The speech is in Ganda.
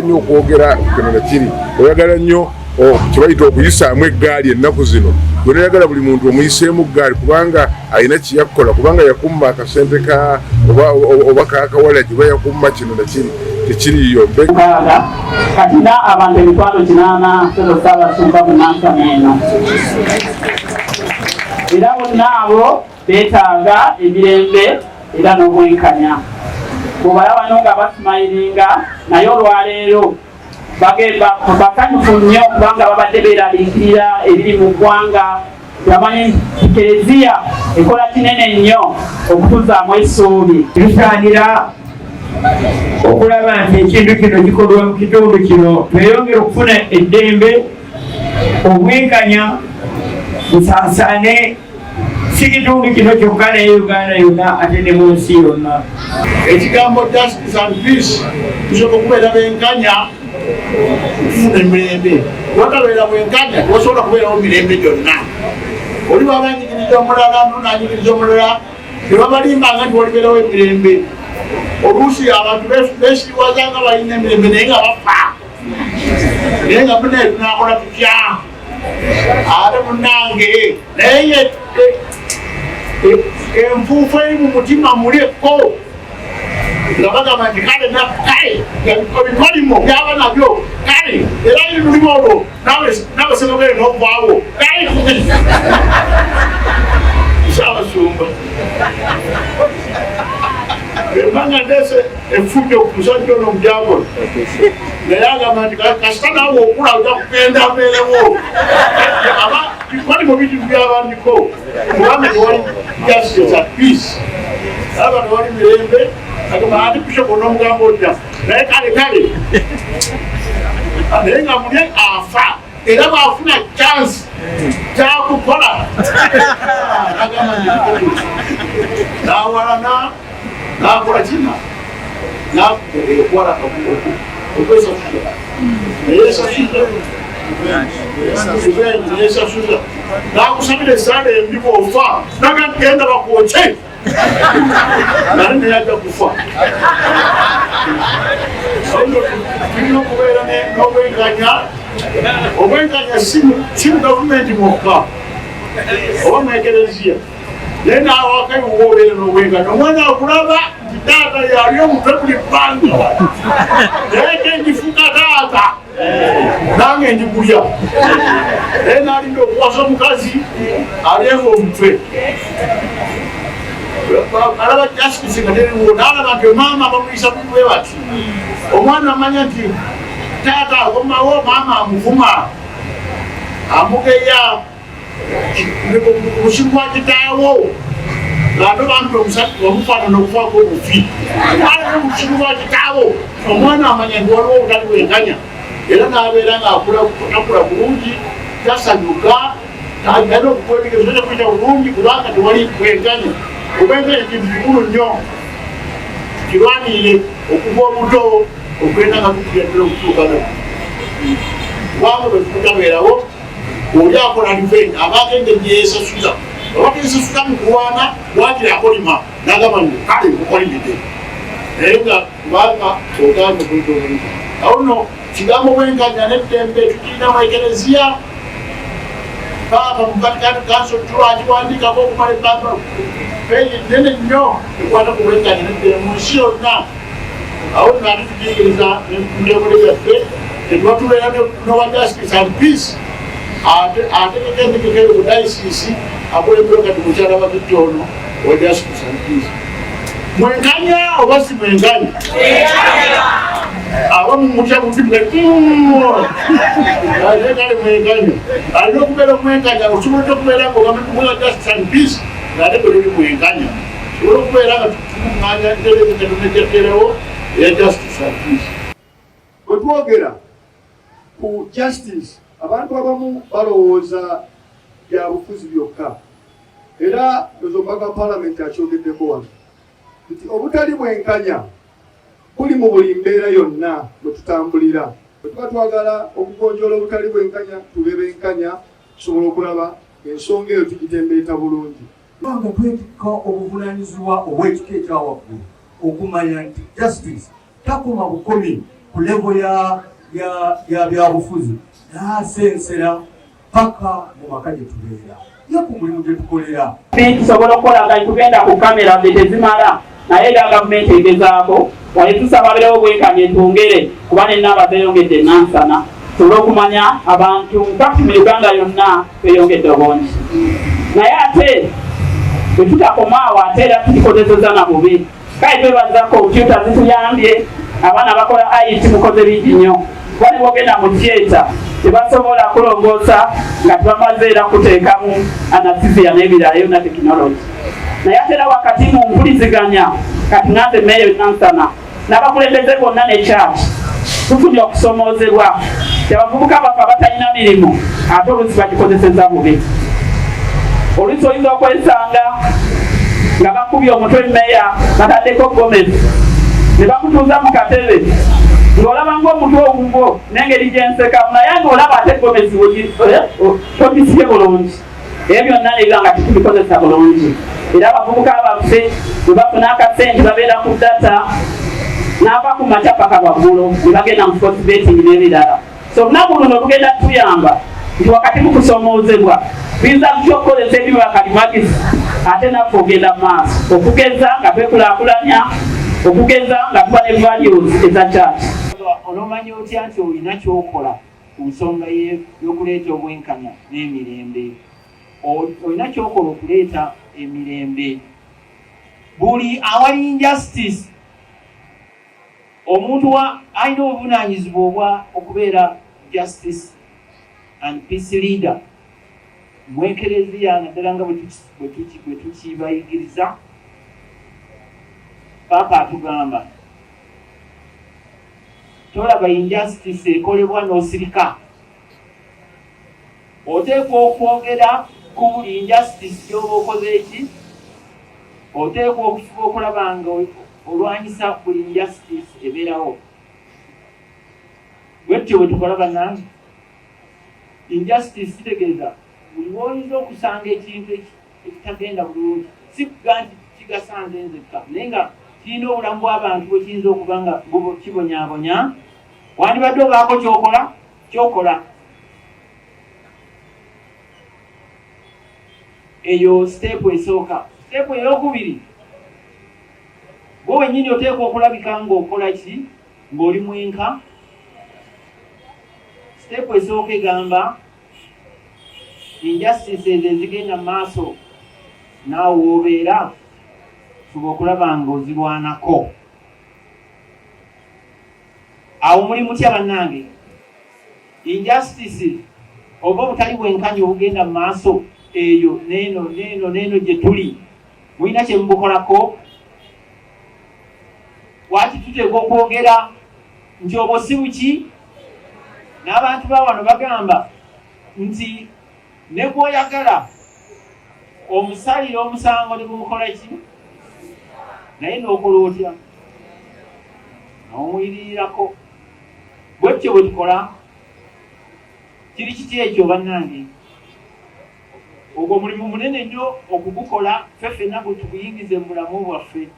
Nnyo okwogera kino nakiri, oyagala nnyo kyebayita okuyisaamu eggaali ennaku zino. Gwe noyagala buli muntu omuyiseemu ggaali kubanga alina kyeyakukola, kubanga yakumma akasente ka oba kakawalagi oba yakumma kino nakiri, tekiriyo. Mukaaga kati na abantu 800,000 sebo Ssaabasumba mu Nansana eno, era bonna abo beetaaga emirembe era n'obwenkanya. Bw'obalaba no nga basimayiringa, naye olwaleero basanyufu nnyo kubanga babadde beeraliikirira ebiri mu ggwanga. Bamanyi nti Kereziya ekola kinene nnyo okutuzaamu essuubi. Tusaanira okulaba nti ekintu kino kikolwa mu kitundu kino, tweyongere okufuna eddembe, obwenkanya busaasaane, si kitundu kino kyokka naye Uganda yonna ate ne mu nsi yonna. Ekigambo justice and peace, tusobola okubeera benkanya okufuna emirembe. Watabeera bwenkanya, tewasobola kubeerawo mirembe gyonna. Oli bwaba anyigiriza omulala, nonanyigiriza omulala, tebabalimbanga nti walibeerawo emirembe. Oluusi abantu besiriwaza nga balina emirembe naye nga bafa. Naye nga munaye tunakola tutya ate munange? Naye enfuufu eri mu mutima muli ekko nga bagamba nti kale kale ebikolimo byaba nabyo kale, era lulimu olwo nawe segogere n'okwawo kale. Saabasumba, embanga ndese effujjo ku musajja ono omudyakoni, naye agamba nti kasita naawe okula ojja kugenda mbeerewo. Aba bikolimo bintu byabandiko, kubanga tewali justice and peace, aba tewali mirembe. Agamba ati bishop onomugamba otya? Naye kale kale, naye nga muli afa, era bwafuna chance kyakukola agamba nawalana nakola kina nakuwala okwesasuza, neyesasuza, neyesasuza, nakusabira esaala embi, bwofa nagagenda bakwokye, naye neyajja kufa. Tulina okubeera n'obwenkanya. Obwenkanya si mu gavumenti mwokka oba mu ekereziya, naye nawaka iwowa obeera n'obwenkanya. Omwana akulaba nti taata yali omutwe buli bbanga, naye kenjifuka taata nange njigulya, naye nalinda okuwasa omukazi alyenga omutwe, alaba justice nga teriwo, nalaba nti maama bamuyisa bwe bati. Omwana amanya nti taata akomawo, maama amuvuma, amugeya busimu bwa kitaawo, ng'ate bambi omusajja wamufaanana okufaako obufi obusimu bwa kitaawo. Omwana amanya nti waliwo obutali bwenkanya, era n'abeera ng'akula bulungi, tasanyuka, alina okukwebigeza kuyita bulungi kubanga tewali bwenkanya. Obwenkanya kintu kikulu nnyo, kirwanirire okuva obuto okugenda nga tukugendera okutuukana, kubanga bwe tutabeerawo, oli akola revenge, abaako engeri gyeyesasuza. Oba teyesasuza mu kulwana, wakiri akolima nagamba nti kale nkukolimidde, naye nga kubanga ogamba okuyita obulungi. Awo nno kigambo bwenkanya n'eddembe tukirina mu ekereziya. Paapa mu Vatican Council tulwakiwandiikako okumala ebbanga, peegi nene nnyo ekwata ku bwenkanya n'eddembe mu nsi yonna. Awo nno ate tukiyigiriza mu ntebole yaffe, tetuba tubeera nowa justice and peace ategeka entegeka eyo ku dayisiisi, akulembera kati mukyala Bakitti ono owa justice and peace. Mwenkanya oba si mwenkanya? Abamu mutya buti, ate kale mwenkanya alina okubeera omwenkanya. Osobola okubeera nga justice and peace ngaate gwe toli mwenkanya. Osobola okubeera nga tukuŋŋanya ntereekatonejjaterewo eya justice and peace. Bwe twogera ku justice, abantu abamu balowooza bya bufuzi byokka. Era ndoza omubaka wa palamenti akyogeddeko wano nti obutali bwenkanya buli mu buli mbeera yonna mwe tutambulira. Bwe tuba twagala okugonjoola obutali bwenkanya, tube benkanya, tusobola okulaba ng'ensonga eyo tugitembeeta bulungi. Nga twetikka obuvunaanyizibwa obw'ekika ekya waggulu okumanya nti justice takoma bukomi ku levo ya ya byabufuzi n'asensera paka mu maka gye tubeera ye ku mulimu gye tukolera. Tusobola okukola nga tugenda ku kamera ze tezimala, naye era gavumenti egezaako wali tusaba berewo obwenkanya etwongere kuba nenamba zeyongedde Nansana tusobole okumanya abantu nfakti mu Uganda yonna tweyongedde obungi, naye ate bwe tutakoma awo ate era tukikozeseza na bubi. Kale twebaza kompyuta zituyambye, abaana bakola IT, mukoze bingi nnyo kuba ne bwogenda mu theatre tebasobola kulongoosa nga tebamaze era kuteekamu anesthesia n'ebirala yonna tekinologi. Naye ate era wakati mu mpuliziganya kati nganze meeya Nansana n'abakulembeze bonna ne church tufunye okusomoozebwa nti abavubuka baffe abatalina mirimu ate oluusi bagikozeseza bubi. Oluusi oyinza okwesanga nga bakubye omutwe meeya bataddeko gomesi ne bamutuuza mu katebe ng'olaba ng'omutwe ogugwo n'engeri gy'ensekamu, naye ng'olaba ate gomesi togisibye bulungi. Ebyo byonna ne biba nga tetubikozesa bulungi. Era abavubuka baffe bwe bafuna akasente babeera ku data n'ava ku makya paka lwaggulo ne bagenda mu sports betting n'ebirala. So olunaku luno lugenda tuyamba nti wakati mu kusomoozebwa tuyinza tutya okukozesa ebyuma kalimagezi ate naffe ogenda mu maaso okugeza nga twekulaakulanya, okugeza nga tuba ne values eza church. Onomanya otya nti olina ky'okola ku nsonga y'okuleeta obwenkanya n'emirembe? Olina ky'okola okuleeta emirembe. Buli awali injustice, omuntu alina obuvunaanyizibwa obwa okubeera justice and peace leader mu ekereziya, naddala nga bwe tukibayigiriza. Paapa atugamba tolaba injustice ekolebwa n'osirika, oteekwa okwogera ku buli injustice gy'oba okoze eki, oteekwa okufuba okulaba nga olwanyisa buli injustice ebeerawo. Bwetyo bwe tukola bannange. Injustice kitegeeza buli lw'oyinza okusanga ekintu ekitagenda bulungi, si kuga nti kigasanze nzekka, naye nga kirina obulamu bw'abantu bwe kiyinza okuba nga kibonyaabonya, wandibadde obaako kyokola. Eyo siteepu esooka. Siteepu ey'okubiri, gwe wennyini oteekwa okulabika ng'okola ki, ng'oli mwenka. Siteepu esooka egamba injustice ezo ezigenda mu maaso naawe w'obeera, fuba okulaba ng'ozirwanako. Awo muli mutya bannange? Injustice oba obutali bwenkanya obugenda mu maaso eyo neeno neeno neeno gye tuli, mulina kye mubukolako? Lwaki tuteekwa okwogera nti obwo si buki? N'abantu ba wano bagamba nti ne gw'oyagala omusalira omusango ne gumukola ki, naye n'okola otya? N'omuyirirako. Bwetyo bwe tukola. Kiri kiti ekyo bannange? Ogwo mulimu munene nnyo okugukola, ffe ffenna gwe tuguyingize mu bulamu bwaffe.